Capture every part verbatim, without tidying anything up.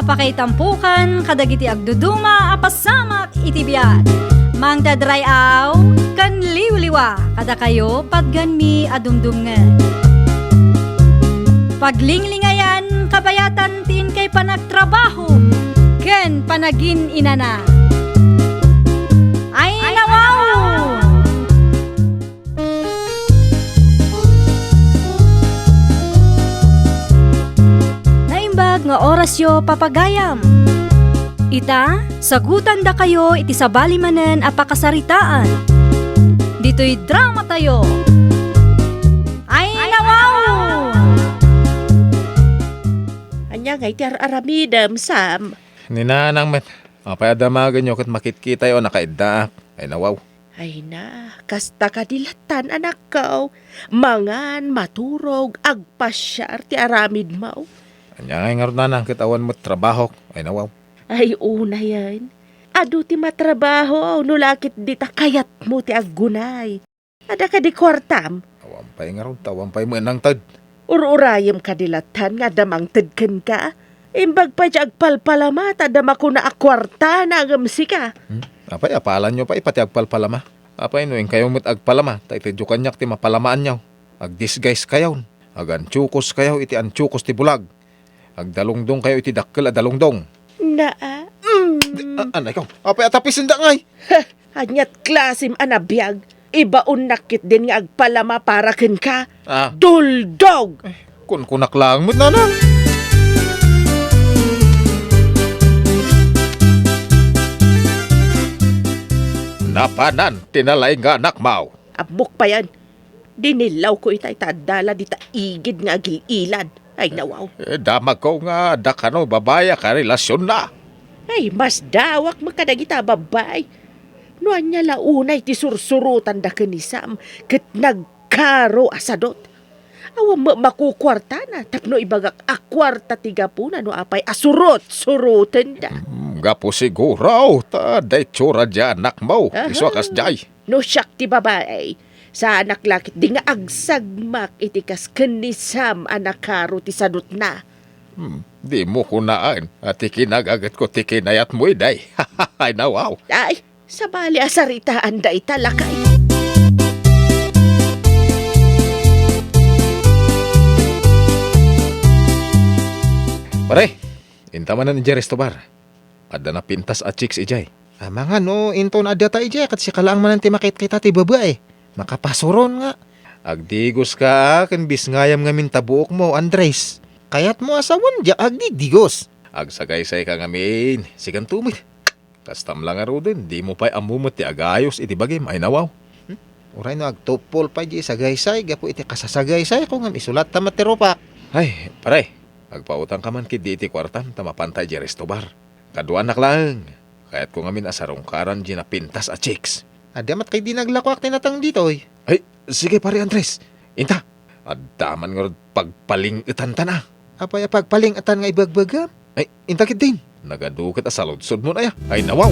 Pakaitampokan kadagiti agduduma a pasamak iti biag. Mangted ray-aw ken liwliwa kadakayo patganmi a dumdumngeg. Paglinglingayan kabayatan ti inkay panagtrabaho ken panagin-inana. Ay, nawaw! Naimbag nga orasyo, papagayam. Ita, sagutandakayo iti sabali manen a pakasaritaan. Ditoy dramatayo. Ay, nawaw! Ania ngay ti ar-aramidem, Sam? Ni Nanang met, apay a damagenyo ket makitkitayo a nakaiddaak? Ay, nawaw. Ay na, kasta kadi lattan, anakko. Mangan, maturog, agpasiar ti aramidmo. Ania ngay ngarud, Nanang, ket awan met trabahok? Ay, nawaw. Ay, unayen. Adu ti matrabaho, no la ket dita kayatmo ti aggunay. Adda kadi kuartam? Awan pay ngarud, ta awan pay met nangted. Ur-urayem kadi lattan nga adda mangted kenka? Imbag pay ti agpalpalama, ta adda makuna a kuartana ngem sika. Hmm? Apay, apalanyo pay ipati agpalpalama? Apay, no inkayo met agpalama, ta itedyo kaniak ti mapalamaanyo. Agdisguise kayon. Agantiokos kayo iti antiokos ti bulag. Agdalungdong kayo iti dakkel a dalungdong. Naa. Mm. A-, anay ko. Apay a tapisendak ngay? Heh, aniat klasim a nabiag? Ibaonnak ketdin nga agpalama para kenka. Ah. Duldog! Eh, kunkunak laeng met, Nanang. Napanan ti nalaing nga anakmo. Ammok payen. Dinillawko itay ta adda la dita igid nga agil-ilad. Ay, nawaw. Eh, damagko nga adda kano babai a karelasionna. Ay, masdawak met kadagita a babai. No ania la unay ti sursurotanda ken ni Sam ket nagkaro a sadot. Awan met makukuartana tapno ibagak a kuarta ti gapuna no apay a surot-surotenda. Mm, gapu siguro ta adda itsura diay anakmo. Aha. Isu a kasdiay. No siak ti babai, saanak la ketdi nga agsagmak iti kas ken ni Sam a nakaro ti sadotna. Hmm, dimo kunaen a ti kinagagetko ti kinayatmo idi. Ay, nawaw. Ay, sabali a saritaan dayta, lakay. Pare, inta manen idiay resto bar. Adda napintas a chicks idiay. Amangan no inton adda ta idiay, ket sika laeng manen ti makitkita ti babai. Makapasuron nga. Agdigoska ken bisngayam ngamin ta buokmo, Andres. Kayatmo a sawen diak agdidigos. Agsagaysayka ngamin. Siganto met. Kastam la ngaruden, dimo pay ammo met ti agayos iti bagim, ay nawaw. Hmm? Uray no agtuppol pay diay sagaysay gapu iti kasasagaysayko ngem isu latta met ti rupak. Ay, pare, agpautangka man ketdi iti kuartam ta mapanta idiay resto bar. Kaduanak laeng. Kayatko ngamin a sarungkaran diay napintas a chicks. Adda met ketdi naglakoak ti nateng ditoy. Ay, sige, Pare Andres. Inta, adda man ngarud pagpaling-etanta. Apay a pagpaling-etan nga ibagbagam? Ay, inta ketdin. Nagadu ket a saludsodmon aya. Ay, nawaw.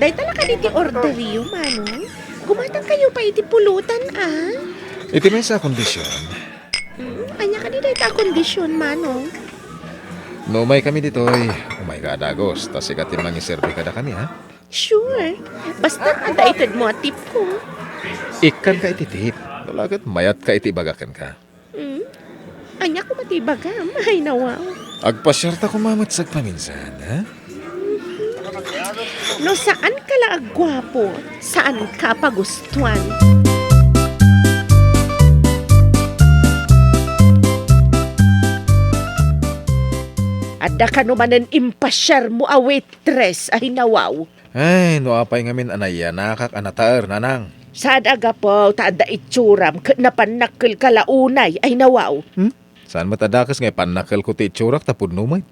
Dayta la kadi ti orderyo, Manong? Gumatangkayo pay iti pulutan, a? Iti maysa a kondisyon. Hmm, ania kadi dayta a kondisyon, Manong? No umaykami ditoy, umayka a dagus, ta sika ti mangiserbi kadakami, ha? Sure. Basta adda itedmo a tipko. Ikkanka iti tip. No la ket mayatka iti ibaga kenka. Hmm? Ania koma ti ibagam? Ay, nawaw. Agpasiarta koma met sagpaminsan, ha? No saanka la agguapo, saanka pagustuan. Adda kano manen impasiarmo a waitress, ay, nawaw. Ay, no apay ngamin a nayanakak a nataer, Nanang. Saan a gapu ta adda itsuram ket napannakkelka la unay, ay, nawaw. Hmm? Saan met a dakes nga ipannakkelko ti itsurak ta pudno met.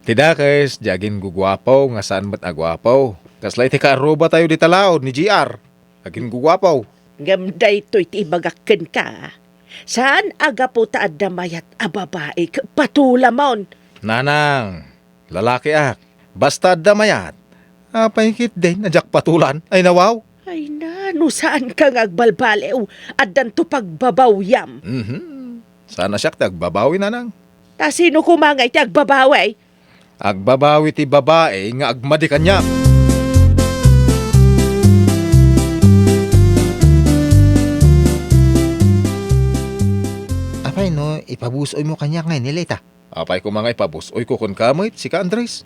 Ti dakes, di aginguguapo nga saan met a guapo. Kasla iti kaarrubatayo dita laod ni G R. Aginguguapo. Ngem daytoy ti ibagak kenka. Saan a gapu ta adda mayat a babai ket patulamon. Nanang, lalakiak. Basta adda mayat. Apay ketdin a diak patulan? Ay, nawaw. Ay na, no saanka nga agbalbaliw, addanto pagbabawiam. Mhm. Saan a siak ti agbabawi, nanang. Ta sino koma ngay ti agbabawi? Agbabawi ti babai nga agmadi kaniak. Apay no ipabus-oymo kaniak ngay ni Lita? Apay koma nga ipabus-oyko kenka met, sika, Andres?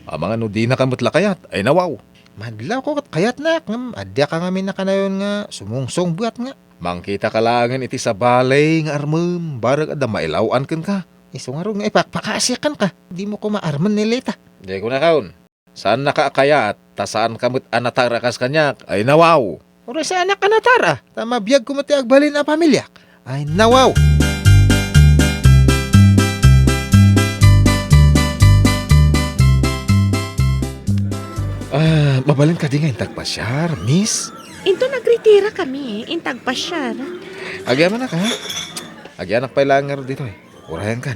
Amangan no dinaka met la kayat, ay nawaw. Madlawko ket kayatnak, ngem adda ka ngamin a kanayon nga sumungsong buat nga. Mangkitaka laengen iti sabali nga armem, barek adda mailaw-an kenka. Isu ngarud nga ipakpakaasiak kenka. Dimo koma armen ni Lita. Diay kunakon. Saannaka a kayat, ta saanka met a natar a kas kaniak. Ay nawaw. Uray saanak a natar a, ta mabiagko met ti agbalin a pamiliak. Ay nawaw. Ah, mabalin kadi nga intag pasiar, miss? Into nagritirakami, intag pasiar. Agyamanak, ha? Agyanak pay laeng ngarud ditoy. Urayankan.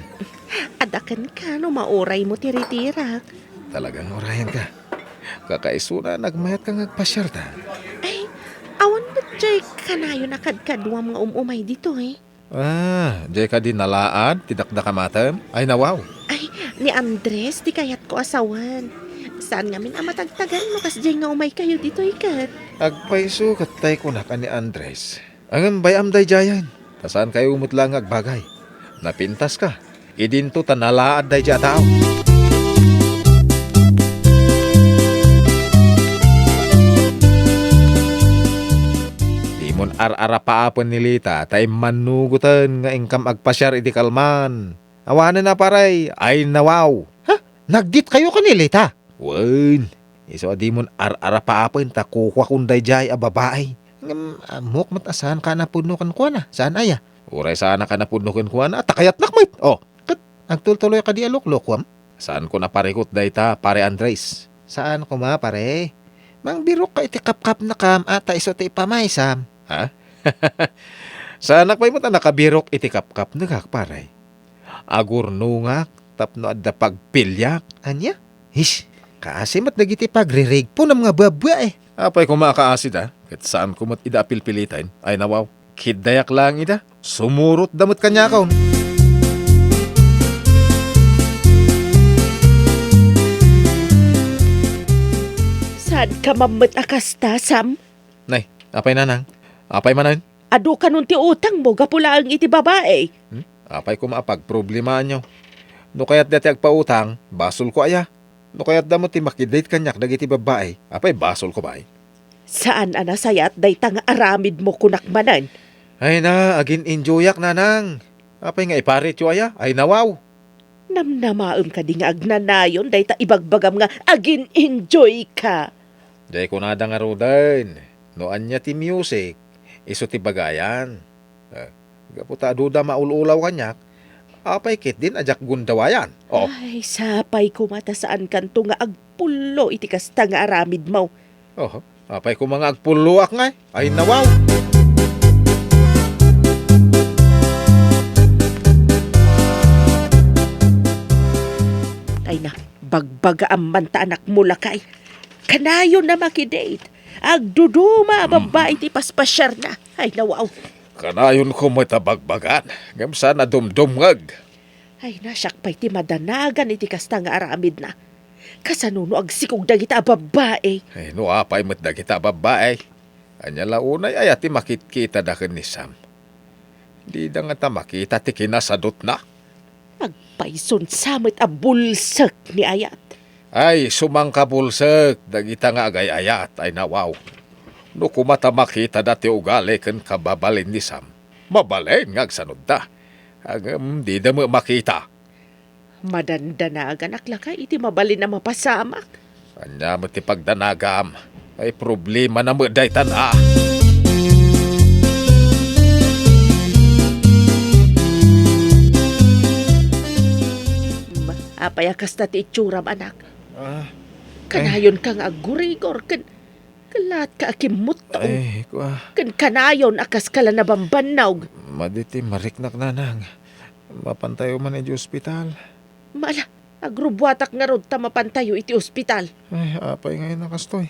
Adda kenka no mauraymo ti ritirak. Talagang urayanka. Kakaisuna, nagmayatka nga agpasiarta. Ay, awan met jay kanayon a kadkaduam nga um-umay ditoy. Ah, jay kadi nalaad ti dakdakamatem? Ay, nawaw. Ay, ni Andres ti kayatko a sawen. Saan ngamin a matagtagan no kasjay nga umaykayo ditoy ket. Agpayso ket tay kunak a ni Andres. Ngem bay-am daydiayen, ta saankayo met la nga agbagay. Napintaska. Idinto ta nalaad daydiay a tao. Dimon ar-arapaapen ni Lita ta immannugoten nga inkam agpasiar idi kalman. Awanen a, pare, ay nawaw. Ha? Nagditkayo ken ni Lita? Wen, isu a dimon ar-arapaapen ta kukuakon daydiay a babai. Ngem, ammok met a saanka a napudno kenkuana. Saan aya? Uray saanak a napudno kenkuana, ta kayatnak met. Oh. Ket agtultuloy kadi a luklukuam? Saanko a parikut dayta, Pare Andres. Saan koma, pare. Mangbirokka iti kapkapnekam a ta isu ti ipamaysam. Ha? Saanak pay met a nakabirok iti kapkapnekak, pare. Agurnongak tapno adda pagpiliak. Ania? Hish, kaasi met dagiti pagririgponam nga babbai. Apay koma a kaasida, ket saanko met ida a pilpiliten. Ay nawaw, kiddayak laeng ida. Sumurotda met kaniakon. Saanka man met a kasta, Sam? Nay, apay, nanang? Apay manen? Adu kanon ti utangmo gapu laeng iti babai? Hmm? Apay koma a pagproblemaanyo? No kayatda ti agpautang, basolko aya? No kayatda met ti makidate kaniak dagiti babbai, apay basolko pay? Saan a nasayaat dayta nga aramidmo, kunak manen. Ay na, agin-enjoyak, nanang. Apay nga iparityo aya? Ay nawaw. Namnamaem kadi nga agnanayon dayta ibagbagam nga agin-enjoy ka? Diay kunada ngaruden, no ania ti music, isu ti bagayan. Eh, gapu ta aduda maul-ulaw kaniak, apay ketdin a diak gundawayan? Oh. Ay, sapay koma ta saankanto nga agpullo iti kasta nga aramidmo. Oho, apay koma nga agpulloak ngay? Ay, nawaw! Ay na, bagbagaam man ta anakmo, lakay. Kanayon a makidate. Agduduma a babbai ti paspasiarna. Ay, nawaw. Kanayonko met a bagbagan, ngem saan a dumdumngeg. Ay, na, siak pay ti madanagan iti kasta nga aramidna. Kasano no agsikog dagita a babbai? Ay, no apay met dagita a babbai? Ania la unay aya ti makitkitada ken ni Sam? Dida ngata makita ti kinasadutna. Agpayson sa met a bulsek ni Ayat. Ay, sumangkabulsek dagita nga agay-ayat, ay nawaw. No koma ta makitada ti ugali ken kababalin ni Sam, mabalin nga agsanodda. Ngem dida met makita. Madandanaganak lakay iti mabalin a mapasamak. Ania met ti pagdanagam? Ay, problemana met daytan a. Ma-, apay a kasta ti itsuram, anak? Ah. Kanayonka nga aggurigor ken Kalatka a kimmutto. Ay, kua. Ken kanayon a kaska la nabambannog. Madi ti mariknak, nanang. Mapantayo man iti ospital. Mala, agrubuatak ngarud ta mapantayo iti ospital. Ay, apay ngay a kastoy.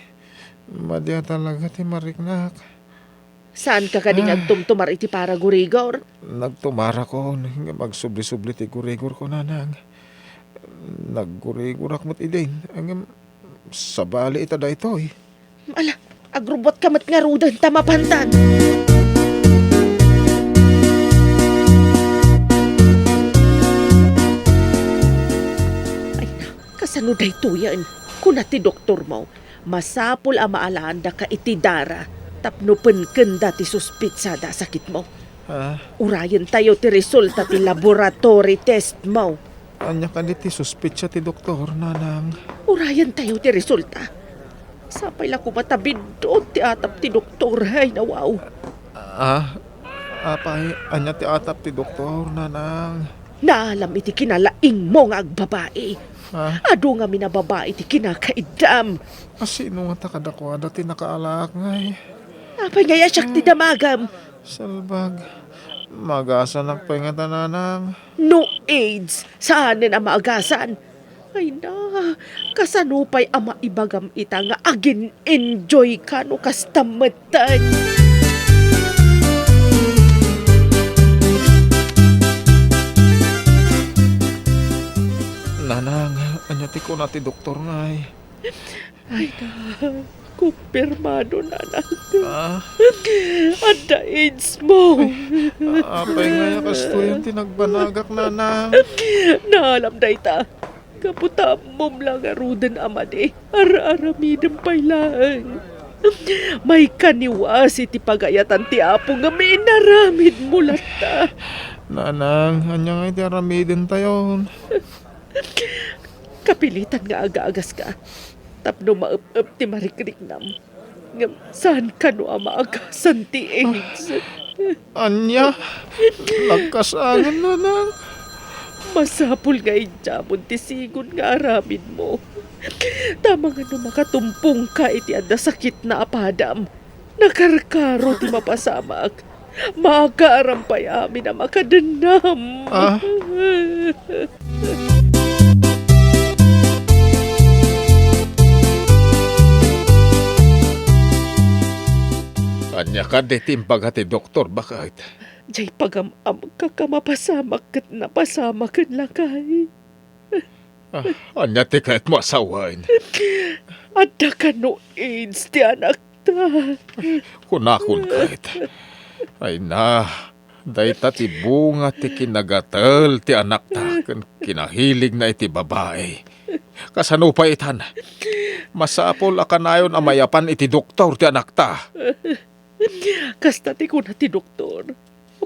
Madi a talaga ti mariknak. Saanka kadi nga Ah. agtumtumar iti paragurigor? Nagtumarakon, ngem agsubli-subli ti gurigorko, nanang. Naggurigorak met idin, ngem sabali ita daytoy. Ala, agrubuatka met ngaruden ta mapantan. Ay, kasano daytoyen? Kuna ti doktormo, masapul a maalaandaka iti dara tapno penkenda ti suspitsada a sakitmo. Ah. Urayentayo ti resulta ti laboratory testmo. Ania kadi ti suspitsa ti doktor, nanang? Urayentayo ti resulta. Sapay la koma ta biddut ti atap ti doktor, ay nawaw. Ah, apay, ania ti atap ti doktor, nanang? Naalam iti kinalaingmo nga agbabai. Ah? Adu ngamin a babai ti kinakaiddam. A sino ngata kadakuada ti nakaalaak ngay? Apay ngay a siak ti damagam? Salbag. Maagasanak pay ngata, nanang. No aids, saanen a maagasan. Ay na, kasano pay a maibagam ita nga agin-enjoy ka no kasta metten? Nanang, ania ti kuna ti doktor ngay? Ay na, kumpirmado, nanang. Ah? Adda aids mo. Ay, apay ngay a kastoyen ti nagbanagak, nanang? Naalam dayta. Gapu ta ammom la ngaruden a madi, ar-aramidem pay laeng. Maikaniwas iti pagayatan ti Apo nga inaramidmo latta. Nanang, ania ngay ti aramidentayon? Kapilitan nga agaagaska tapno maep-ep ti marikriknam. Ngem saan kano a maagasan ti aids. Ania? Nagkasangen, nanang. Masapul nga idiamon ti sigun nga aramidmo. Ta amangan no makatumpongka iti adda sakitna a padam, nakarkaro ti mapasamak. Makaaram pay amin a makadennam. Ah? Ania kadi ti imbaga ti doktor, baket? Jay pagam-amka a mapasamak ket napasamaken lakay. Ah, ania ti kayatmo a sawen? Adda kano aids ti anakta. Kunakon ket. Ay na, dayta ti bunga ti kinagatel ti anakta ken kinahiligna iti babai. Kasano pay itan? Masapul a kanayon a mayapan iti doktor ti anakta. Kasta ti kuna ti doktor,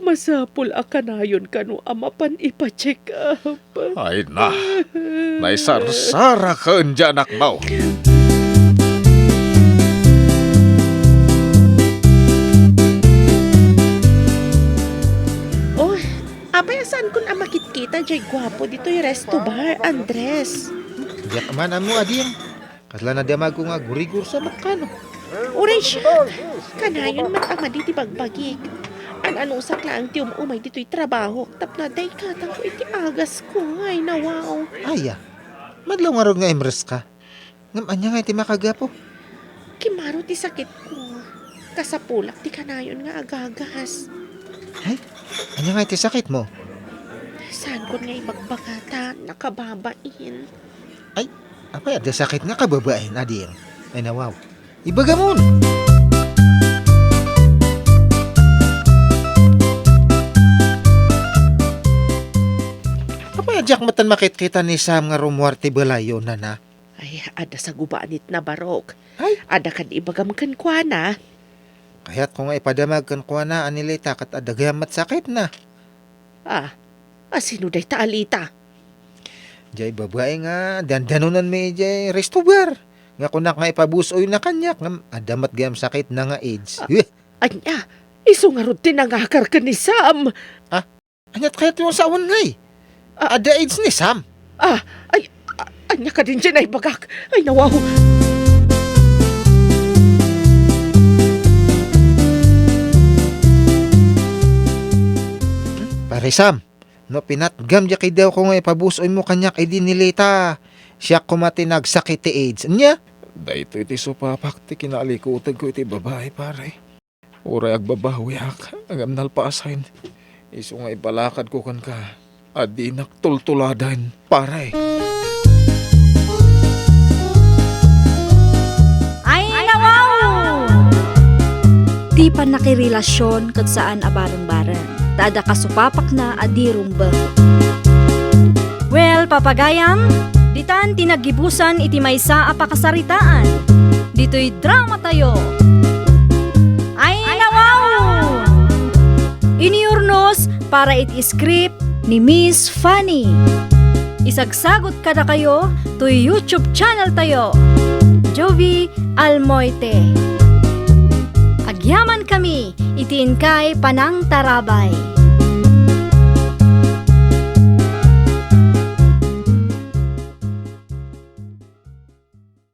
masapul a kanayon kano a mapan ipa-check up. Ay na, naisarsarak diay anakmo. Oh, apay a saankon a makitkita jay guapo ditoy resto bar, Andres? Diak man ammo, Ading. Kasla nadamagko nga agurigor sa makkano. Uray siak, kanayon met a madi ti bagbagik. An-anusak laeng ti um-umay ditoy trabahok tapno adda ikatangko iti agasko. Ay, nawaw. Aya, madlaw ngarud nga imreska. Ngem ania ngay ti makagapu? Kimmaro ti sakitko. Kasapulak ti kanayon nga agagas. Ay, ania ngay ti sakitmo? Saankon nga ibagbaga ta nakababain. Ay, apay adda sakit nga kababain, Ading? Ay, nawaw. Ibagamon! Apay a diak metten makitkita ni Sam nga rummuar ti balayyo, nana? Ay, adda sagubanitna, barok. Ay? Adda kadi ibagam kenkuana. Kayatko nga ipadamag kenkuana a ni Lita ket adda gayam met sakitna. Ah, a sino dayta a Lita? Jay babai nga dandanonanmi idiay resto bar. Nga kunak nga ipabus-oyna kaniak ngem adda met gayam sakitna nga aids. Ah, eh. Ania? Isu ngarud ti nangakar ken ni Sam. Ah, aniat kayat ti sawen ngay? Ah. Adda aids ni Sam? Ah, ay, a-, ania kadin ti naibagak? Ay, nawaw. Pare Sam, no pinatgam diay kidawko nga ipabus-oymo kaniak idi ni Lita, siak koma ti nagsakit ti aids. Ania? Daytoy ti supapak ti kinaalikutegko iti babai, pare. Uray agbabawiak, ngem nalpasen. Isu nga ipalakadko kenka a dinak tultuladen, pare. Ay, nawaw! Ti pannakirelasion ket saan a bareng-bareng, ta adda kasupapakna a di rumbeng. Well, papagayam, ditan ti naggibusan iti maysa a pakasaritaan. Ditoy drama tayo. Ay, nawaw! Iniyurnos para iti script ni Miss Fanny. Isagsagut kadakayo toy YouTube channel tayo, Jovie Almoite. Agyaman kami iti inkay panangtarabay.